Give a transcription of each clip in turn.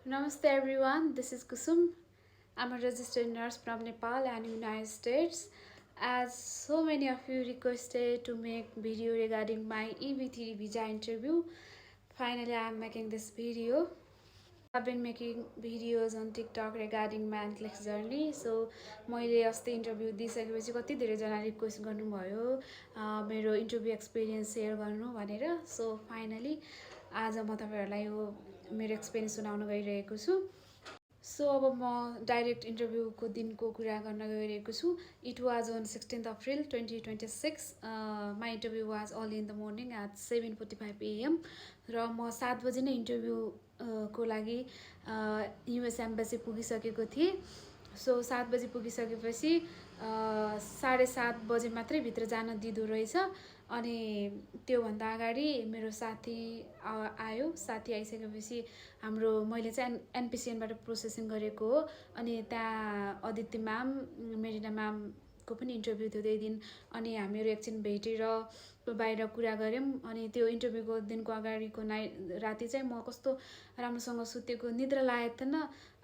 Namaste everyone, this is Kusum. I'm a registered nurse from Nepal and United States. As so many of you requested to make video regarding my EB3 visa interview, finally I'm making this video. I've been making videos on TikTok regarding my NCLEX journey. So मैले अस्ति interview दिइसकेपछि कति धेरैजना request गर्नुभयो मेरो interview experience share गर्नु भनेर. So finally आज म तपाईँहरूलाई यो मेरो एक्सपिरियन्स सुनाउन गइरहेको छु. सो अब म डाइरेक्ट इन्टरभ्यूको दिनको कुरा गर्न गइरहेको छु. It was on 16th April 2026. My interview was early in the morning at 7:45 AM र म 7 बजी नै इन्टरभ्यू को लागि युएस एम्बेसी पुगिसकेको थिएँ. सो 7 बजी पुगिसकेपछि 7:30 बजे मात्रै भित्र जान दिँदो रहेछ. अनि त्योभन्दा अगाडि मेरो साथी आयो. साथी आइसकेपछि हाम्रो मैले चाहिँ एनपिसिएनबाट प्रोसेसिङ गरेको हो. अनि त्यहाँ अदिति म्याम, मेरिना म्यामको पनि इन्टरभ्यू थियो त्यही दिन. अनि हामीहरू एकछिन भेटेर बाहिर कुरा गऱ्यौँ. अनि त्यो इन्टरभ्यूको दिनको अगाडिको राति चाहिँ म कस्तो राम्रोसँग सुतेको, निद्रा लागेको थिएन.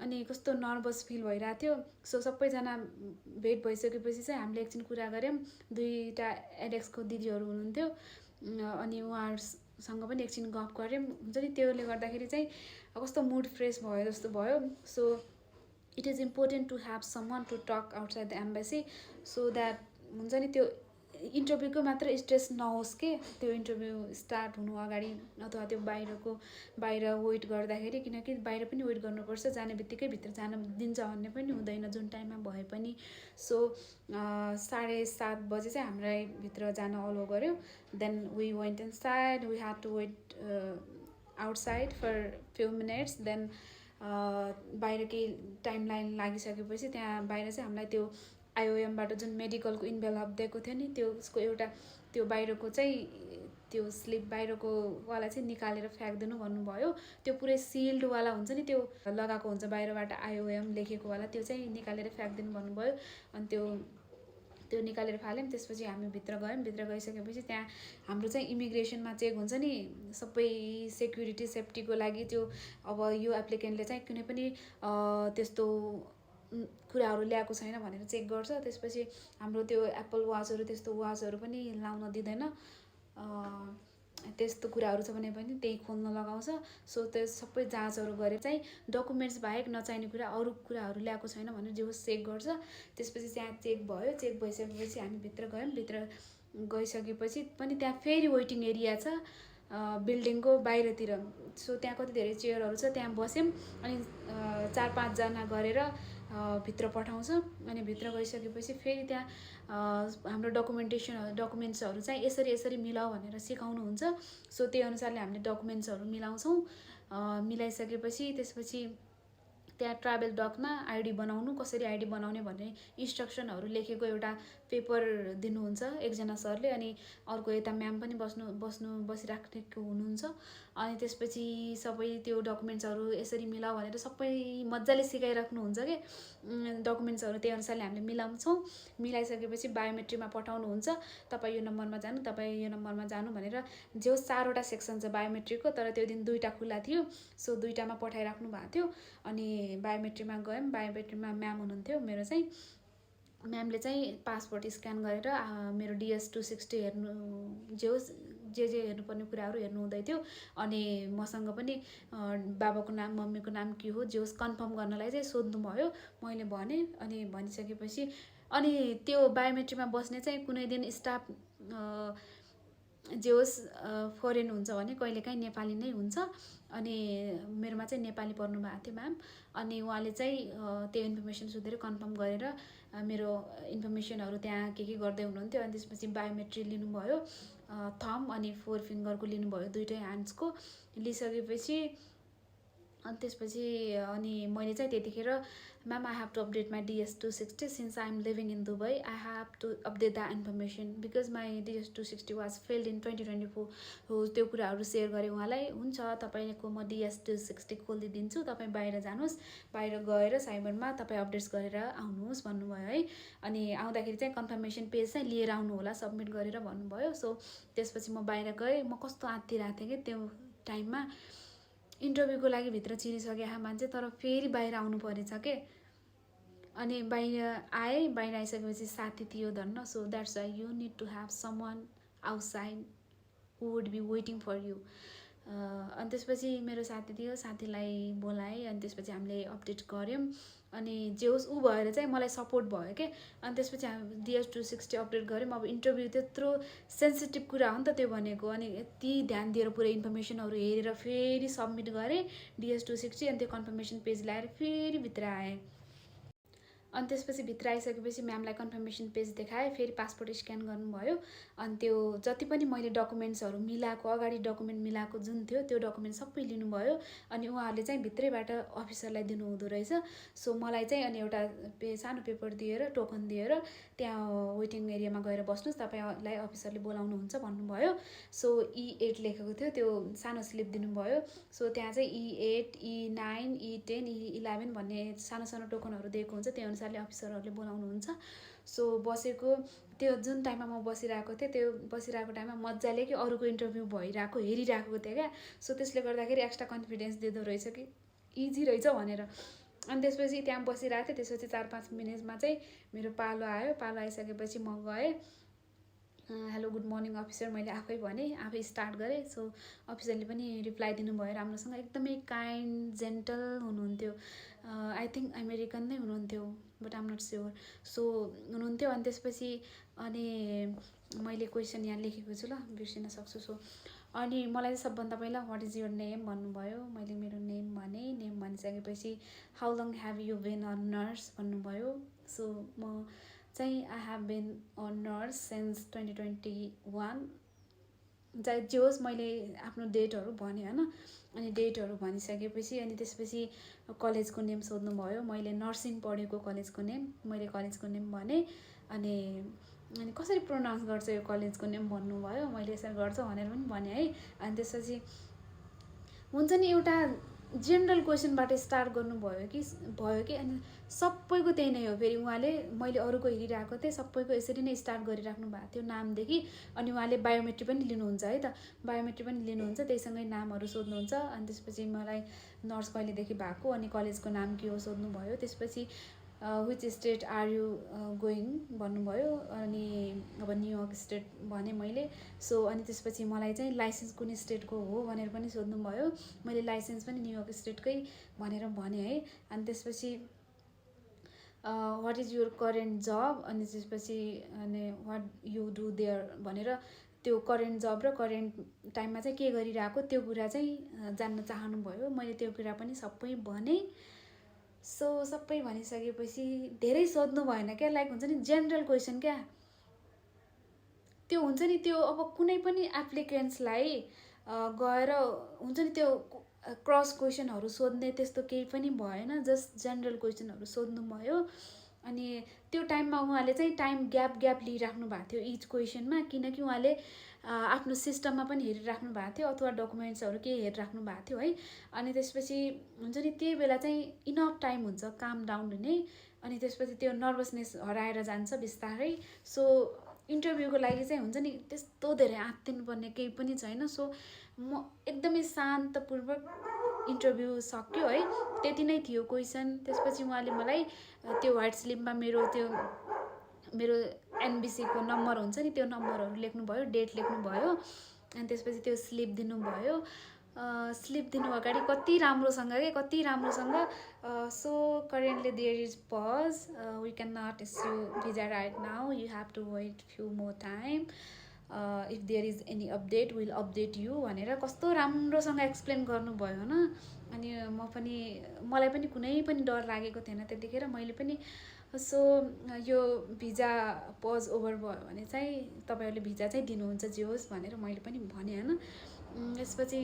अनि कस्तो नर्भस फिल भइरहेको थियो. सो सबैजना भेट भइसकेपछि चाहिँ हामीले एकछिन कुरा गऱ्यौँ. 2टा एडेक्सको दिदीहरू हुनुहुन्थ्यो. अनि उहाँहरूसँग पनि एकछिन गफ गऱ्यौँ. हुन्छ नि, त्यसले गर्दाखेरि चाहिँ कस्तो मुड फ्रेस भयो जस्तो भयो. So it is important to have someone to talk outside the embassy so that हुन्छ नि त्यो इन्टरभ्यूको मात्र स्ट्रेस नहोस् के त्यो इन्टरभ्यू स्टार्ट हुनु अगाडि अथवा त्यो बाहिर वेट गर्दाखेरि. किनकि बाहिर पनि वेट गर्नुपर्छ, जाने बित्तिकै भित्र जान दिन्छ भन्ने पनि हुँदैन जुन टाइममा भए पनि. सो 7:30 बजे चाहिँ हामीलाई भित्र जान अलो गर्यो. Then we went inside. We had to wait outside for few minutes. Then बाहिर केही टाइम लाइन लागिसकेपछि त्यहाँ बाहिर चाहिँ हामीलाई त्यो आइओएमबाट जुन मेडिकलको इन्भेलप दिएको थियो नि, त्यसको एउटा त्यो बाहिरको चाहिँ त्यो स्लिप बाहिरको वाला चाहिँ निकालेर फ्याँकिदिनु भन्नुभयो. त्यो पुरै सिल्डवाला हुन्छ नि, त्यो लगाएको हुन्छ बाहिरबाट आइओएम लेखेको वाला, त्यो चाहिँ निकालेर फ्याँकिदिनु भन्नुभयो. अनि त्यो निकालेर फाल्यौँ. त्यसपछि हामी भित्र गयौँ. भित्र गइसकेपछि त्यहाँ हाम्रो चाहिँ इमिग्रेसनमा चेक हुन्छ नि, सबै सेक्युरिटी सेफ्टीको लागि. त्यो अब यो एप्लिकेन्टले चाहिँ कुनै पनि त्यस्तो कुराहरू ल्याएको छैन भनेर चेक गर्छ. त्यसपछि हाम्रो त्यो एप्पल वाचहरू त्यस्तो वाचहरू पनि लाउन दिँदैन. त्यस्तो कुराहरू छ भने पनि त्यही खोल्न लगाउँछ. सो त्यो सबै जाँचहरू गरेर चाहिँ डकुमेन्ट्स बाहेक नचाहिने कुरा अरू कुराहरू ल्याएको छैन भनेर जे होस् चेक गर्छ. त्यसपछि त्यहाँ चेक भयो. चेक भइसकेपछि हामी भित्र गयौँ. भित्र गइसकेपछि पनि त्यहाँ फेरि वेटिङ एरिया छ बिल्डिङको बाहिरतिर. सो त्यहाँ कति धेरै चेयरहरू छ, त्यहाँ बस्यौँ. अनि 4-5 जना गरेर भित्र पठाउँछ. अनि भित्र गइसकेपछि फेरि त्यहाँ हाम्रो डकुमेन्ट्सहरू चाहिँ यसरी मिलाऊ भनेर सिकाउनुहुन्छ. सो त्यही अनुसारले हामीले डकुमेन्ट्सहरू मिलाउँछौँ. मिलाइसकेपछि त्यसपछि त्यहाँ ट्राभल डकमा आइडी बनाउनु, कसरी आइडी बनाउने भन्ने इन्स्ट्रक्सनहरू लेखेको एउटा पेपर दिनुहुन्छ एकजना सरले. अनि अर्को यता म्याम पनि बसिराखेको हुनुहुन्छ. अनि त्यसपछि सबै त्यो डकुमेन्ट्सहरू यसरी मिलाऊ भनेर सबै मजाले सिकाइराख्नुहुन्छ कि डकुमेन्ट्सहरू त्यही अनुसारले हामीले मिलाउँछौँ. मिलाइसकेपछि बायोमेट्रीमा पठाउनुहुन्छ. तपाईँ यो नम्बरमा जानु, तपाईँ यो नम्बरमा जानु भनेर. जो 4वटा सेक्सन छ बायोमेट्रीको, तर त्यो दिन 2टा खुल्ला थियो. सो 2टामा पठाइराख्नु भएको थियो. अनि बायोमेट्रीमा गयौँ. बायोमेट्रीमा म्याम हुनुहुन्थ्यो मेरो चाहिँ. म्यामले चाहिँ पासपोर्ट स्क्यान गरेर मेरो DS-260 हेर्नु, जे हेर्नुपर्ने कुराहरू हेर्नु हुँदै थियो. अनि मसँग पनि बाबाको नाम मम्मीको नाम के हो जे होस् कन्फर्म गर्नलाई चाहिँ सोध्नुभयो. मैले भनेँ. अनि भनिसकेपछि अनि त्यो बायोमेट्रीमा बस्ने चाहिँ कुनै दिन स्टाफ जे होस् फरेन हुन्छ भने कहिलेकाहीँ नेपाली नै हुन्छ. अनि मेरोमा चाहिँ नेपाली पढ्नु भएको थियो म्याम. अनि उहाँले चाहिँ त्यो इन्फर्मेसन सोधेर कन्फर्म गरेर मेरो इन्फर्मेसनहरू त्यहाँ के गर्दै हुनुहुन्थ्यो. अनि त्यसपछि बायोमेट्री लिनुभयो. थम्ब अनि 4 फिङ्गरको लिनुभयो, 2टै ह्यान्ड्सको लिइसकेपछि. अनि त्यसपछि अनि मैले चाहिँ त्यतिखेर ma'am I have to update my DS-260 since I am living in Dubai. I have to update the information because my DS-260 was failed in 2024 हो. त्यो कुराहरू सेयर गरेँ उहाँलाई. हुन्छ, तपाईँको म DS-260 खोलिदिन्छु, तपाईँ बाहिर जानुहोस्, बाहिर गएर साइबरमा तपाईँ अपडेट्स गरेर आउनुहोस् भन्नुभयो है. अनि आउँदाखेरि चाहिँ कन्फर्मेसन पेज चाहिँ लिएर आउनु होला सबमिट गरेर भन्नुभयो. सो त्यसपछि म बाहिर गएँ. म कस्तो आत्तिरहेको थिएँ कि त्यो टाइममा इन्टरभ्यूको लागि भित्र छिरिसके मान्छे तर फेरि बाहिर आउनु परेछ के। अनि बाहिर आइसकेपछि साथी थियो धन्न। So that's why you need to have someone outside who would be waiting for you. अनि त्यसपछि मेरो साथी थियो, साथीलाई बोलाएँ अनि त्यसपछि हामीले अपडेट गऱ्यौँ। अनि जे होस् ऊ भएर चाहिँ मलाई सपोर्ट भयो क्या। अनि त्यसपछि हामी DS260 अपडेट गऱ्यौँ। अब इन्टरभ्यू त्यत्रो सेन्सिटिभ कुरा हो नि त त्यो भनेको। अनि यति ध्यान दिएर पुरै इन्फर्मेसनहरू हेरेर फेरि सबमिट गरेँ DS260। अनि त्यो कन्फर्मेसन पेज ल्याएर फेरि भित्र आएँ। अनि त्यसपछि भित्र आइसकेपछि म्यामलाई कन्फर्मेसन पेज देखाएँ। फेरि पासपोर्ट स्क्यान गर्नुभयो। अनि त्यो जति पनि मैले डकुमेन्ट्सहरू मिलाएको, अगाडि डकुमेन्ट मिलाएको जुन थियो त्यो डकुमेन्ट सबै लिनुभयो। अनि उहाँहरूले चाहिँ भित्रैबाट अफिसरलाई दिनुहुँदो रहेछ। सो मलाई चाहिँ अनि एउटा सानो पेपर दिएर टोकन दिएर त्यहाँ वेटिङ एरियामा गएर बस्नुहोस्, तपाईँलाई अफिसरले बोलाउनुहुन्छ भन्नुभयो। सो E8 लेखेको थियो, त्यो सानो स्लिप दिनुभयो। सो त्यहाँ चाहिँ E8, E9, E10, E11 भन्ने सानो सानो टोकनहरू दिएको हुन्छ। त्यही अनुसारले अफिसरहरूले बोलाउनुहुन्छ। सो बसेको त्यो जुन टाइममा म बसिरहेको थिएँ त्यो बसिरहेको टाइममा मजाले कि अरूको इन्टरभ्यू भइरहेको हेरिरहेको थिएँ क्या। सो त्यसले गर्दाखेरि एक्स्ट्रा कन्फिडेन्स दिँदो रहेछ कि इजी रहेछ भनेर। अनि त्यसपछि त्यहाँ बसिरहेको थिएँ। त्यसपछि 4-5 मिनटमा चाहिँ मेरो पालो आयो। पालो आइसकेपछि म गएँ। हेलो गुड मर्निङ अफिसर मैले आफै भने, आफै स्टार्ट गरेँ। सो अफिसरले पनि रिप्लाई दिनुभयो राम्रोसँग, एकदमै काइन्ड जेन्टल हुनुहुन्थ्यो। आई थिङ्क अमेरिकन नै हुनुहुन्थ्यो but I'm not sure. So हुनुहुन्थ्यो। अनि त्यसपछि अनि मैले क्वेसन यहाँ लेखेको छु ल, बिर्सिन सक्छु। सो अनि मलाई चाहिँ सबभन्दा पहिला वाट इज युर नेम भन्नुभयो। मैले मेरो नेम भने, नेम भनिसकेपछि how long have you been a nurse भन्नुभयो। सो म चाहिँ I have been a nurse since 2021। जे होस् मैले आफ्नो डेटहरू भने होइन। अनि डेटहरू भनिसकेपछि अनि त्यसपछि कलेजको नेम सोध्नुभयो। मैले नर्सिङ पढेको कलेजको नेम, मैले कलेजको नेम भने। अनि कसरी प्रोनाउन्स गर्छ यो कलेजको नेम भन्नुभयो। मैले यसरी गर्छ भनेर पनि भने है। अनि त्यसपछि हुन्छ नि एउटा जेनरल क्वेसनबाट स्टार्ट गर्नुभयो कि अनि सबैको त्यही नै हो। फेरि उहाँले मैले अरूको हेरिरहेको थिएँ, सबैको यसरी नै स्टार्ट गरिराख्नु भएको थियो नामदेखि। अनि उहाँले बायोमेट्री पनि लिनुहुन्छ है त, बायोमेट्री पनि लिनुहुन्छ, त्यहीसँगै नामहरू सोध्नुहुन्छ। अनि त्यसपछि मलाई नर्स कहिलेदेखि भएको अनि कलेजको नाम के हो सोध्नुभयो। त्यसपछि which state are you going भन्नुभयो। अनि अब न्युयोर्क स्टेट भने मैले। सो अनि त्यसपछि मलाई चाहिँ लाइसेन्स कुन स्टेटको हो भनेर पनि सोध्नुभयो। मैले लाइसेन्स पनि न्युयोर्क स्टेटकै भनेर भने है। अनि त्यसपछि वाट इज युर करेन्ट जब, अनि त्यसपछि अनि वाट यु डु देयर भनेर त्यो करेन्ट जब र करेन्ट टाइममा चाहिँ के गरिरहेको त्यो कुरा चाहिँ जान्न चाहनुभयो। मैले त्यो कुरा पनि सबै भने। सो सबै भनिसकेपछि धेरै सोध्नु भएन क्या, लाइक हुन्छ नि जेनरल क्वेसन क्या। त्यो हुन्छ नि त्यो अब कुनै पनि एप्लिकेन्ट्सलाई गएर हुन्छ नि त्यो क्रस क्वेसनहरू सोध्ने त्यस्तो केही पनि भएन। जस्ट जेनरल क्वेसनहरू सोध्नुभयो। अनि त्यो टाइममा उहाँले चाहिँ टाइम ग्याप लिइराख्नु भएको थियो इच क्वेसनमा, किनकि उहाँले आफ्नो सिस्टममा पनि हेरिराख्नु भएको थियो अथवा डकुमेन्ट्सहरू के हेरिराख्नु भएको थियो है। अनि त्यसपछि हुन्छ नि त्यही बेला चाहिँ इनफ टाइम हुन्छ काम डाउन हुने। अनि त्यसपछि त्यो नर्भसनेस हराएर जान्छ बिस्तारै। सो इन्टरभ्यूको लागि चाहिँ हुन्छ नि त्यस्तो धेरै आत्तिनुपर्ने केही पनि छैन। सो म एकदमै शान्तपूर्वक इन्टरभ्यू सक्यो है, त्यति नै थियो क्वेसन। त्यसपछि उहाँले मलाई त्यो व्हाइट स्लिपमा मेरो एनबिसीको नम्बर हुन्छ नि त्यो नम्बरहरू लेख्नुभयो, डेट लेख्नुभयो। अनि त्यसपछि त्यो स्लिप दिनुभयो। स्लिप दिनु अगाडि कति राम्रोसँग so currently there is pause, we can not issue visa right now, you have to wait few more time, if there is any update will update you भनेर कस्तो राम्रोसँग एक्सप्लेन गर्नुभयो होइन। अनि मलाई पनि कुनै पनि डर लागेको थिएन त्यतिखेर। मैले पनि सो यो भिजा पज ओभर भयो भने चाहिँ तपाईँहरूले भिजा चाहिँ दिनुहुन्छ जे होस् भनेर मैले पनि भने होइन। त्यसपछि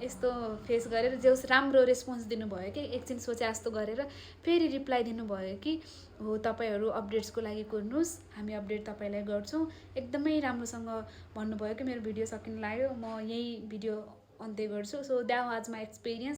यस्तो फेस गरेर जे होस् राम्रो रेस्पोन्स दिनुभयो कि एकछिन सोचे जस्तो गरेर फेरि रिप्लाई दिनुभयो कि हो तपाईँहरू अपडेट्सको लागि कुर्नुहोस्, हामी अपडेट तपाईँलाई गर्छौँ। एकदमै राम्रोसँग भन्नुभयो कि मेरो भिडियो सकिन लाग्यो, म यही भिडियो अन्त्य गर्छु। So that was my experience.